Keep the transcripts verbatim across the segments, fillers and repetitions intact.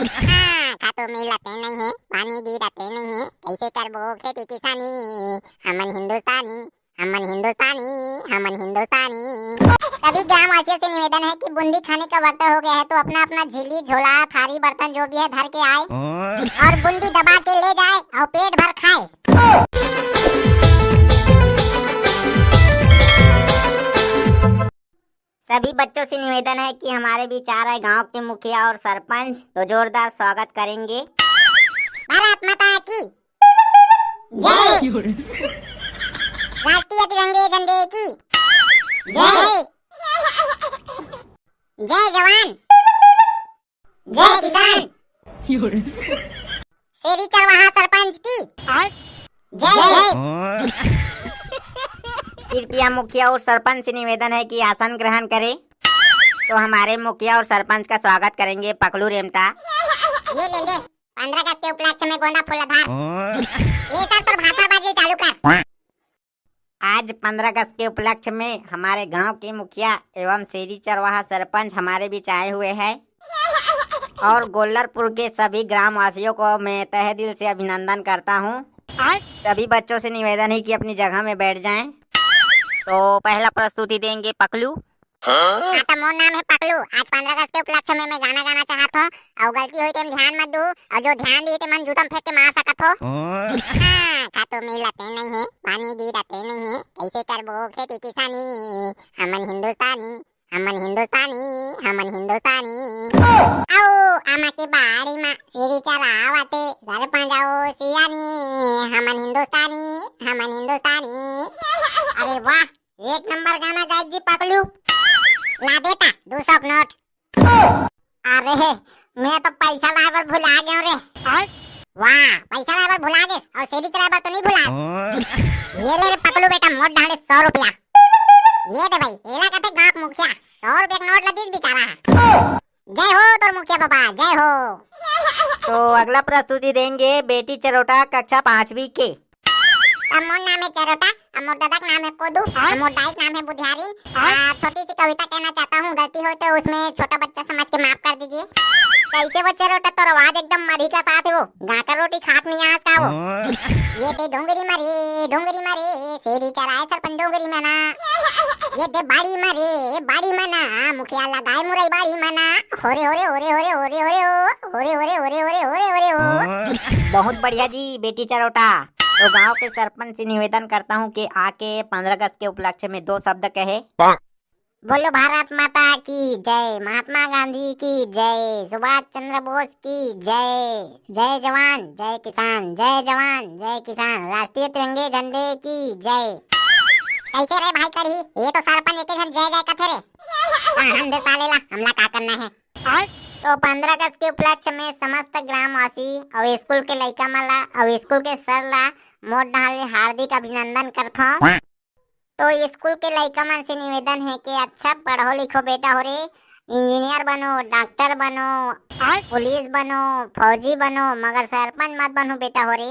हाँ, खातू मिलते नहीं है, पानी गिरते नहीं है, कैसे करबो खेती किसानी? हमन हिंदुस्तानी, हमन हिंदुस्तानी, हमन हिंदुस्तानी। सभी ग्रामवासियों से निवेदन है कि बूंदी खाने का वक्त हो गया है, तो अपना अपना झिल्ली, झोला, थारी, बर्तन जो भी है धर के आए और बूंदी दबा के ले जाए और पेट भर खाए। सभी बच्चों से निवेदन है कि हमारे बीच आ रहे गांव के मुखिया और सरपंच, तो जोरदार स्वागत करेंगे। भारत माता की जय। राष्ट्रीय तिरंगे झंडे की जय। जय जवान, जय किसान। शेरी चरवाहा सरपंच की जय। कृपया मुखिया और सरपंच से निवेदन है कि आसन ग्रहण करें। तो हमारे मुखिया और सरपंच का स्वागत करेंगे पकलू रेमटा। ये ले ले, पंद्रह अगस्त के उपलक्ष्य में गोंदा फूल आधार। ये सर, तोर भाषणबाजी चालू कर। आज पंद्रह अगस्त के उपलक्ष्य में हमारे गांव के मुखिया एवं शेरी चरवाहा सरपंच हमारे बीच आए हुए हैं और गोल्लरपुर के सभी ग्रामवासियों को मैं तहे दिल से अभिनंदन करता हूँ। सभी बच्चों से निवेदन है कि अपनी जगह में बैठ जाएं। तो पहला प्रस्तुति देंगे पकलू। हाँ, तो मोर नाम है पकलू। आज पंद्रह अगस्त के उपलक्ष्य में मैं गाना गाना चाहत हूँ, और गलती होई तेम ध्यान मत दू, और जो ध्यान दिए ते मन जूता में फेंक के मार सकत हो। हाँ, खातू मिलते नहीं है, पानी गिरते नहीं है, कैसे करबो खेती किसानी? हमन हिंदुस्तानी, हमन हिंदुस्तानी, हमन हिंदुस्तानी। आओ आमा के बाड़ी मा शेरी चरावते, सरपंच आओ सियानी, हमन हिंदुस्तानी, हमन हिंदुस्तानी। अरे वाह, एक नंबर गाना गायक जी पकलू। ला देता दो सौ नोट। अरे, मैं तो पैसा लाए बर भुला गया रे। वाह, पैसा लाए बर भुला गेस और शेरी चराए बर तो नहीं भुला। ये ले रे पकलू बेटा, मोर डाले सौ रुपया। ये दे भाई, एला कथे गांव के मुखिया, सौ रुपया के नोट ला दिस बेचारा है। जय हो तोर मुखिया बाबा, जय हो। तो अगला प्रस्तुति देंगे बेटी चरोटा कक्षा पांचवी के। अब मोर नाम है चरोटा, अब मोर दादा का नाम है कोदू, अब मोर दाई का नाम है बुधियारिन। आ, छोटी सी कविता कहना चाहता हूँ, गलती हो तो उसमें छोटा बच्चा समझ के माफ कर दीजिए। कैसे वो चरोटा, तोर आवाज एकदम मरी का साथ है वो, गाकर रोटी खात नहीं आज का वो। ये दे डोंगरी मरे, डोंगरी मरे, शेरी चराए सरपंच डोंगरी मना। ये दे बाड़ी मरे, बाड़ी मना, मुखिया लगाए मुरई बाड़ी मना। होरे, होरे, होरे, होरे, होरे, होरे, ओ, होरे, होरे, होरे, होरे, होरे, होरे, ओ। बहुत बढ़िया जी, बेटी चरोटा। तो गांव के सरपंच से निवेदन करता हूँ कि आके पंद्रह अगस्त के उपलक्ष्य में दो शब्द कहे। बोलो भारत माता की जय, महात्मा गांधी की जय, सुभाष चंद्र बोस की जय, जय जवान जय किसान, जय जवान जय किसान, राष्ट्रीय तिरंगे झंडे की जय। कैसे रे भाई कढ़ी, ये तो सरपंच एक झन जय जय कथे रे। कहाँ हम दे साले ला, हमला का करना है? तो पंद्रह अगस्त के उपलक्ष्य में समस्त ग्रामवासी और स्कूल के लइका मन ला और स्कूल के सर ला मोर डहार ले हार्दिक अभिनंदन करथौं। तो स्कूल के लइका मन से निवेदन है कि अच्छा पढ़ो लिखो बेटा हो रे, इंजीनियर बनो, डॉक्टर बनो, पुलिस बनो, फौजी बनो, मगर सरपंच मत बनो बेटा हो रे।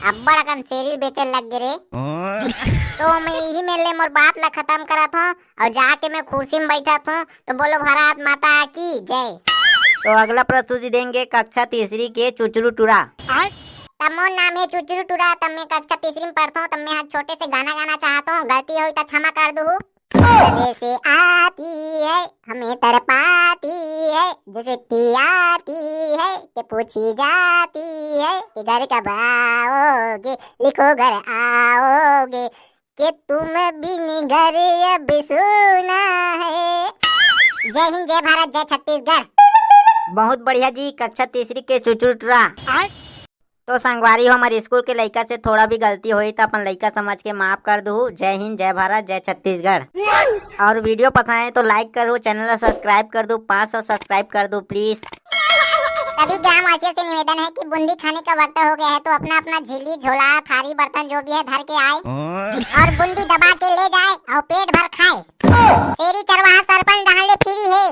अब्बड़ अकन शेरी बेचे लग गे रे। तो मैं यही मेर ले मोर बात ला खत्म करत हौं और जाके मैं कुर्सी में बैठत हौं। तो बोलो भारत माता की जय। तो अगला प्रस्तुति देंगे कक्षा तीसरी के चुचरू टुरा। तब मोर नाम है चुचरू टुरा, तब मैं कक्षा तीसरी में पढ़ता हूँ, तब मैं आज छोटे से गाना गाना चाहता हूँ, गलती हुई तो क्षमा कर दू। जैसे आती है हमें तड़पाती है, जो चिट्ठी आती है कि पूछी जाती है कि घर कब आओगे, लिखो घर आओगे, कि तुम बिन घर अब सूना है। जय हिंद, जय भारत, जय छत्तीसगढ़। बहुत बढ़िया जी, कक्षा तीसरी के चुचरू टुरा। तो संगवारी हो, हमारे स्कूल के लइका से थोड़ा भी गलती होई तो अपन लइका समझ के माफ कर दू। जय हिंद, जय भारत, जय छत्तीसगढ़। और वीडियो पसंद आए तो लाइक करो, चैनल ला सब्सक्राइब कर दो, पाँच सौ सब्सक्राइब कर दो प्लीज। सभी ग्रामवासियों से निवेदन है कि बूंदी खाने का वक्त हो गया है, तो अपना अपना झिल्ली, झोला, थारी, बर्तन जो भी है धर के आए और बूंदी दबा के ले जाए और पेट भर खाए। शेरी चरवाहा सरपंच डहार ले फ्री है।